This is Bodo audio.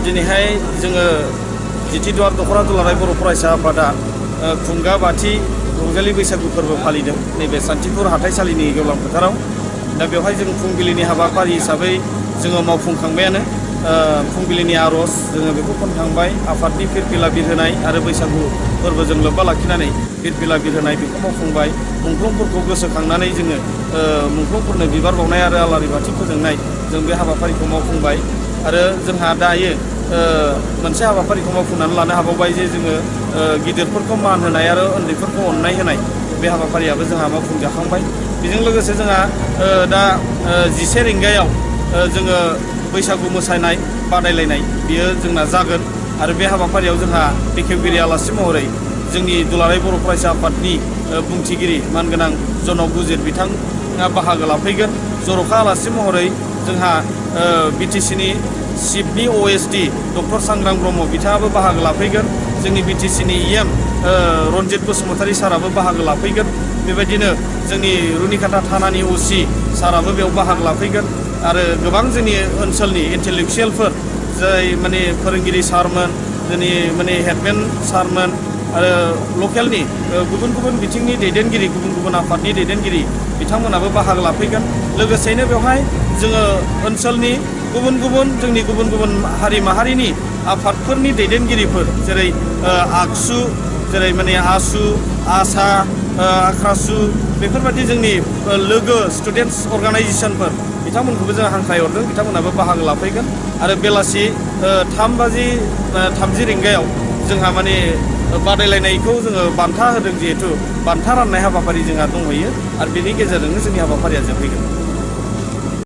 दिनैहाय जोङो जिथिदुवार दख'रा दुलाराय बर' फरायसा आफादा खुंगा बाथि रंजालि बैसागु फोरबो फालिदों नैबे सान्तिपुर हाथाइसालिनि गेवलां फोथाराव। दा बेवहाय जों फुंबिलिनि हाबाफारि हिसाबै जोङो मावफुंखांबायानो। फुंबिलिनि आर'ज जोङो बेखौ खनखांबाय, आफादनि फिरफिला बिरहोनाय आरो बैसागु फोरबोजों लोब्बा लाखिनानै फिरफिला बिरहोनाय बेखौ मावफुंबाय। मुंख्लंफोरखौ गोसोखांनानै जोङो मुंख्लंफोरनो बिबार बावनाय आरो आलारि बाथि फोजोंनाय जों बे हाबाफारिखौ मावफुंबाय। आरो जोंहा दायो मोनसे हाबाफारिखौ मावफुंनानै लानो हाबावबाय जे जोङो गिदिरफोरखौ मान होनाय आरो उन्दैफोरखौ अननाय होनाय बे हाबाफारियाबो जोंहा मावफुंजाखांबाय। बेजों लोगोसे जोंहा दा 11 रिंगायाव जोङो बैसागु मोसानाय बादायलायनाय बियो जोंना जागोन आरो बे हाबाफारियाव जोंहा बेखेवगिरि आलासि महरै जोंनि दुलाराय बर' फरायसा आफादनि बुंथिगिरि मानगोनां जनक गुजिर बिथाङा बाहागो लाफैगोन। जर'खा आलासि महरै जोंहा बिटिसिनि चिफनि OSD डक्टर सांग्रां ब्रह्म बिथाङाबो बाहागो लाफैगोन। जोंनि बिटिसिनि EM रन्जित बसुमतारी साराबो बाहागो लाफैगोन। बेबायदिनो जोंनि रुनिकाटा थानानि OC साराबो बेयाव बाहागो लाफैगोन आरो गोबां जोंनि ओनसोलनि इन्टेलेक्सुयेलफोर जाय माने फोरोंगिरि सारमोन, जोंनि माने हेडमेन सारमोन आरो लकेलनि गुबुन गुबुन बिथिंनि दैदेनगिरि, गुबुन गुबुन आफादनि दैदेनगिरि बिथांमोनाबो बाहागो लाफैगोन। लोगोसेयैनो बेवहाय जोङो ओनसोलनि गुबुन गुबुन हारि माहारिनि आफादफोरनि दैदेनगिरिफोर जेरै आगसु, जेरै माने आसु, आसा, आख्रासु बेफोरबायदि जोंनि लोगो स्टुडेन्टस अर्गानाइजेसनफोर बिथांमोनखौबो जों हांख्रायहरदों, बिथांमोनाबो बाहागो लाफैगोन। आरो बेलासि 3:30 रिंगायाव जोंहा माने बादायलायनायखौ जोङो बान्था होदों, जिहेथु बान्था राननाय हाबाफारि जोंहा दंहैयो आरो बेनि गेजेरजोंनो जोंनि हाबाफारिया जोबहैगोन।